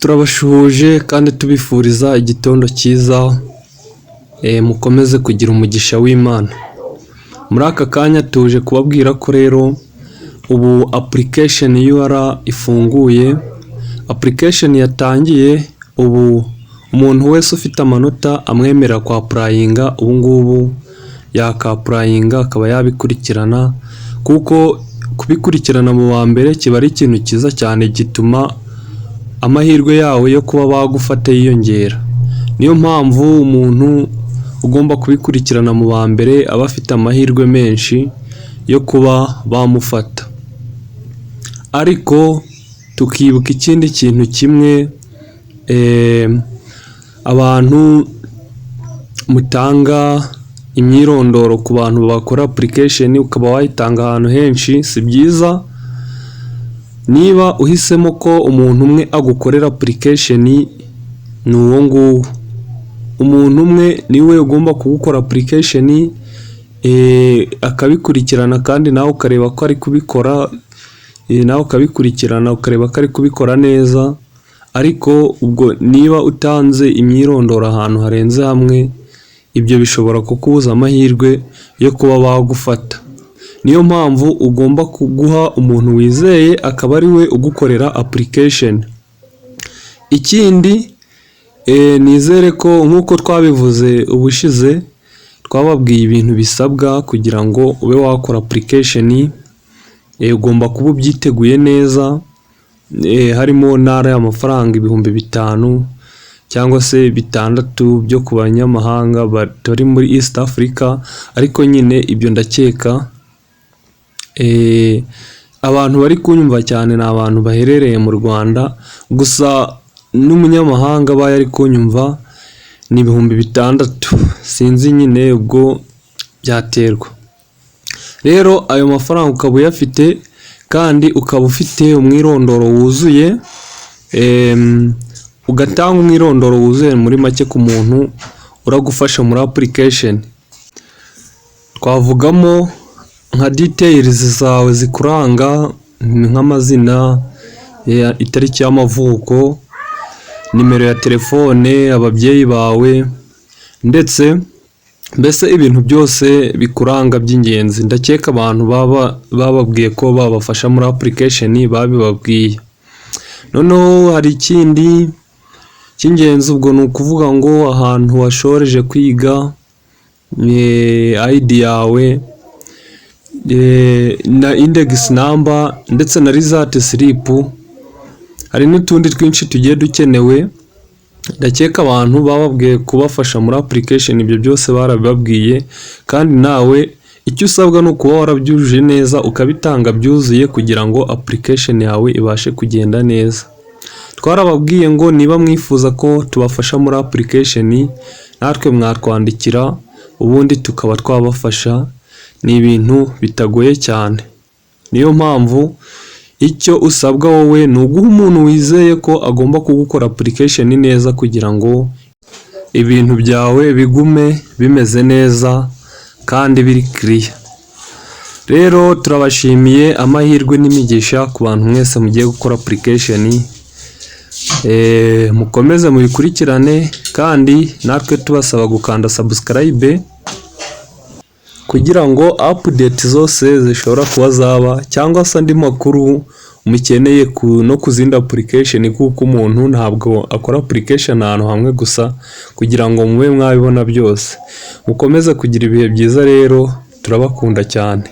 Turabashuhuje kandi tubifuriza igitondo cyiza, mukomeze kugira umugisha w'Imana. Muri aka kanya tuje kubabwira ko rero ubu application UR ifunguye, application yatangiye, ubu umuntu wese ufite amanota amwemerera kwa applyinga, ubu ngubu yaka applyinga akaba yabikurikirana, kuko kubikurikirana mu wa mbere kiba ari ikintu cyiza cyane, gituma amahirwe yawe yo kuba bagufata yiyongera. Niyo mpamvu umuntu ugomba kubikurikirana mu ba mbere aba afite amahirwe menshi yo kuba bamufata. Ariko tukibuka ikindi kintu kimwe, abantu mutanga imyirondoro ku bantu bakora application, ukaba wayitanga ahantu henshi, si byiza. Niba uhisemo ko umuntu umwe agukorera application, ni uwo nguwo. Umuntu umwe niwe ugomba kugukora application, akabikurikirana, kandi nawe ukareba ko ari kubikora, nawe ukabikurikirana ukareba ko ari kubikora neza. Ariko ubwo niba utanze imyirondoro ahantu harenze hamwe, ibyo bishobora kukubuza amahirwe yo kuba bagufata. Niyo mpamvu ugomba guha umuntu wizeye akaba ari we ugukorera application. Ikindi, nizere ko nk'uko twabivuze ubushize, twababwiye ibintu bisabwa kugira ngo ube wakora application, ugomba kuba ubyiteguye neza, harimo n'ariya mafaranga 5000 cyangwa se 6000 byo ku banyamahanga batari muri East Africa. Ariko nyine ibyo ndakeka abantu bari kunyumva cyane ni abantu baherereye mu Rwanda gusa, n'umunyamahanga abaye ari kunyumva ni 6000, sinzi nyine ubwo byaterwa. Rero ayo mafaranga ukaba uyafite kandi ukaba ufite umwirondoro wuzuye, ugatanga umwirondoro wuzuye muri make ku muntu uragufasha muri application. Twavugamo nka details zawe zikuranga, nk'amazina, itariki y'amavuko, nimero ya telefone, ababyeyi bawe, ndetse mbese ibintu byose bikuranga by'ingenzi. Ndakeka abantu baba bababwiye ko babafasha muri application babibabwiye. Noneho hari ikindi cy'ingenzi, ubwo ni ukuvuga ngo ahantu washoreje kwiga, ID yawe na index number, ndetse na result slip. Hari n'utundi twinshi tugiye dukenewe. Ndakeka abantu bababwiye kubafasha muri application ibyo byose barabibabwiye, kandi nawe icyo usabwa ni ukuba warabyujuje neza, ukabitanga byuzuye kugira ngo application yawe ibashe kugenda neza. Twarababwiye ngo niba mwifuza ko tubafasha muri application, natwe mwatwandikira ubundi tukaba twabafasha. Ni ibintu bitagoye cyane. Niyo mpamvu icyo usabwa wowe ni uguha umuntu wizeye ko agomba kugukora application neza, kugira ngo ibintu byawe bigume bimeze neza kandi biri clear. Rero turabashimiye, amahirwe n'imigisha ku bantu mwese mugiye gukora application. Mukomeze mubikurikirane, kandi natwe tubasaba gukanda subscribe kugira ngo update zose zishobora kuba zaba, cyangwa se andi makuru mukeneye no ku zindi application, kuko umuntu ntabwo akora application ahantu hamwe gusa, kugira ngo mube mwabibona byose. Mukomeze kugira ibihe byiza rero, turabakunda cyane.